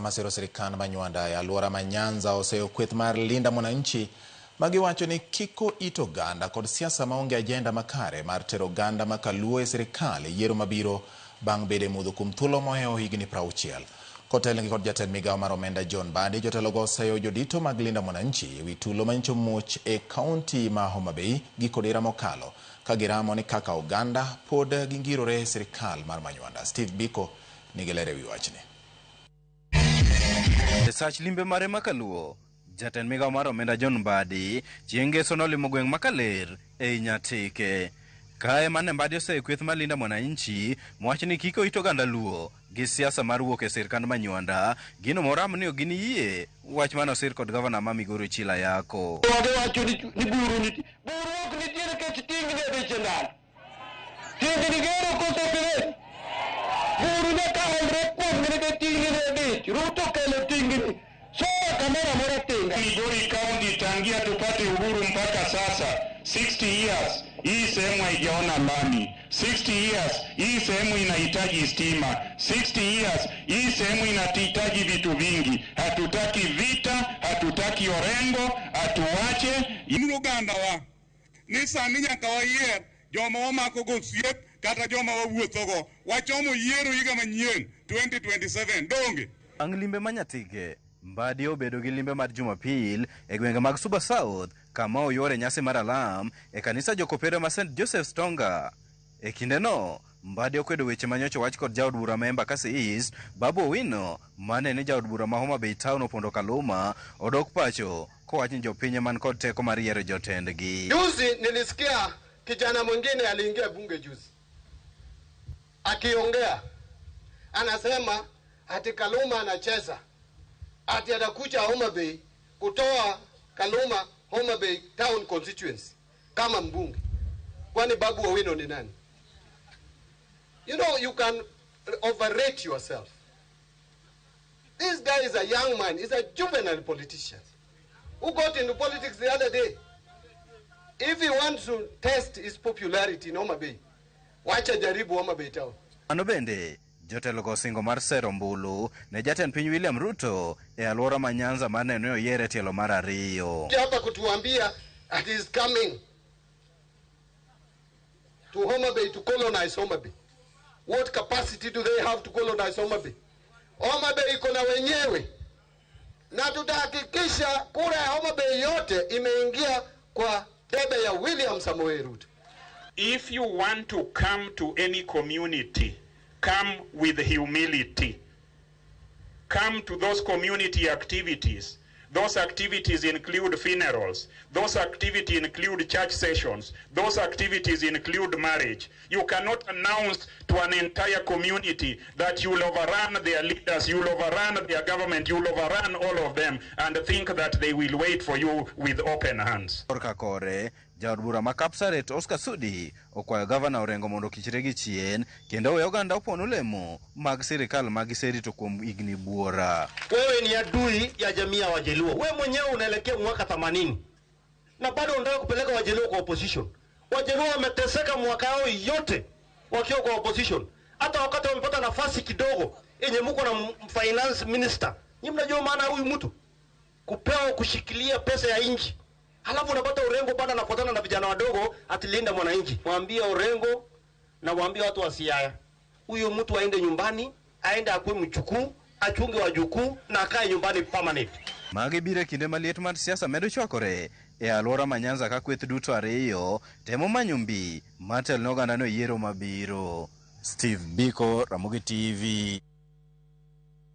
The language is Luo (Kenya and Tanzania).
Masiro sirikand ma Nywanda e alwora ma Nyanza oseyo kweth mar Linda Mwananchi ma giwacho ni kiko it oganda kod siasa maonge ajenda makare mar tero oganda ma kaluo e sirikal e yiero mabiro bang' bedo e mudho kuom thuolo mohewo higni 60. Kotelnegi kod jatend migawo mar omenda John Mbadi, jotelogo oseyo jodito mag Linda Mwananchi e wi tulo manyicho muoch e kaunti ma Homa Bay giko dira mokalo ka giramo ni kaka oganda pod gingirore e sirikal mar Manywanda. Steve Biko nigi ler e wi wachni. E sach limbe mare ma Kaluo, jatend migawo mar omenda John Mbadi chieng' ngeso nolimo gweng' ma Kaler ei Nyatike. Kae mane Mbadi oseyo kweth mar Linda Mwananchi mowacho ni kik oit oganda Luo gi siasa mar wuok e sirkand Manywanda, gino moram ni ok giniyie wach mane osir kod gavana ma Migori Ochilo Ayako. Wacho ni buru nitie. Buru ok nitie nikech tingni odich e ndalo. Tingni gero koso pile. Buru nyaka olre kuomgi nikech tingni ne odich. Ruto kelo tingni. Soa kamoro amora tinga. Migori County tangia tupate uhuru mpaka sasa 60 years, hii sehemu haijaona lami. 60 years, hii sehemu inahitaji stima. 60 years, hii sehemu inahitaji vitu vingi. Hatutaki vita, hatutaki Orengo, atuache. Ogandawa ni sani nyaka wayier joma wamako go osiep kata joma wawuothogo. Wachomo yiero higa manyien 2027 donge. Bang' limbe ma Nyatike, Mbadi obedo gi limbe mar Jumapil e gwenge mag Suba South kama oyuore nyasi mar alam e kanisa jokopere ma St Joseph's Tonga. E kindeno, Mbadi okwedo weche manyocha owach kod jaod bura ma Embakasi East, Babu Owino, mane ni jaod bura ma Homa Bay Town Opondo Kaluma, odok pacho kowach ni jopiny man kod teko mar yiero jotendgi. Juzi nilisikia kijana mwingine aliingia bunge juzi akiongea, anasema ati Kaluma anacheza, ati atakuja Homa Bay kutoa Kaluma Homa Bay Town constituency kama mbunge. Kwani Babu Owino ni nani? You know, you can overrate yourself. This guy is a young man, he's a juvenile politician who got into politics the other day. If he wants to test his popularity in Homa Bay, wacha jaribu Homa Bay Town. Mano bende jotelo go osingo mar sero ombulu ne jatend piny William Ruto e alwora ma Nyanza mar neno ni oyiere tielo mar ariyo. Hapa kutuambia that he is coming to Homa Bay to colonize Homa Bay. What capacity do they have to colonize Homa Bay? Homa Bay iko na wenyewe, na tutahakikisha kura ya Homa Bay yote imeingia kwa debe ya William Samoei Ruto. If you want to come to any community, come with humility. Come to those community activities. Those activities include funerals. Those activities include church sessions. Those activities include marriage. You cannot announce to an entire community that you will overrun their leaders, you will overrun their government, you will overrun all of them, and think that they will wait for you with open hands. Korka kore, jaod bura ma Kapsaret Oscar Sudi okwayo gavana Orengo mondo okichre gi chien kendo owe oganda opon olemo mag sirikal ma giserito kuom higni buora. Wewe ni adui ya jamii ya Wajaluo. Wewe mwenyewe unaelekea mwaka 80 na bado unataka kupeleka Wajaluo kwa opposition. Wajaluo wameteseka mwaka yao yote wakiwa kwa opposition. Hata wakati wamepata nafasi kidogo yenye muko na finance minister, nyinyi mnajua maana huyu mtu kupewa kushikilia pesa ya nchi, halafu unapata Orengo bado anafuatana na vijana wadogo ati Linda Mwananchi. Mwambie Orengo na waambie watu wa Siaya, huyo mtu aende nyumbani, aende akuwe mchukuu, achunge wajukuu na akae nyumbani permanent. Magi biro e kinde ma liet mar siasa medo chwakore e alwora ma Nyanza ka kweth duto ariyo temo manyo mbi mar telo ne oganda no e yiero mabiro. Steve Biko, Ramogi TV.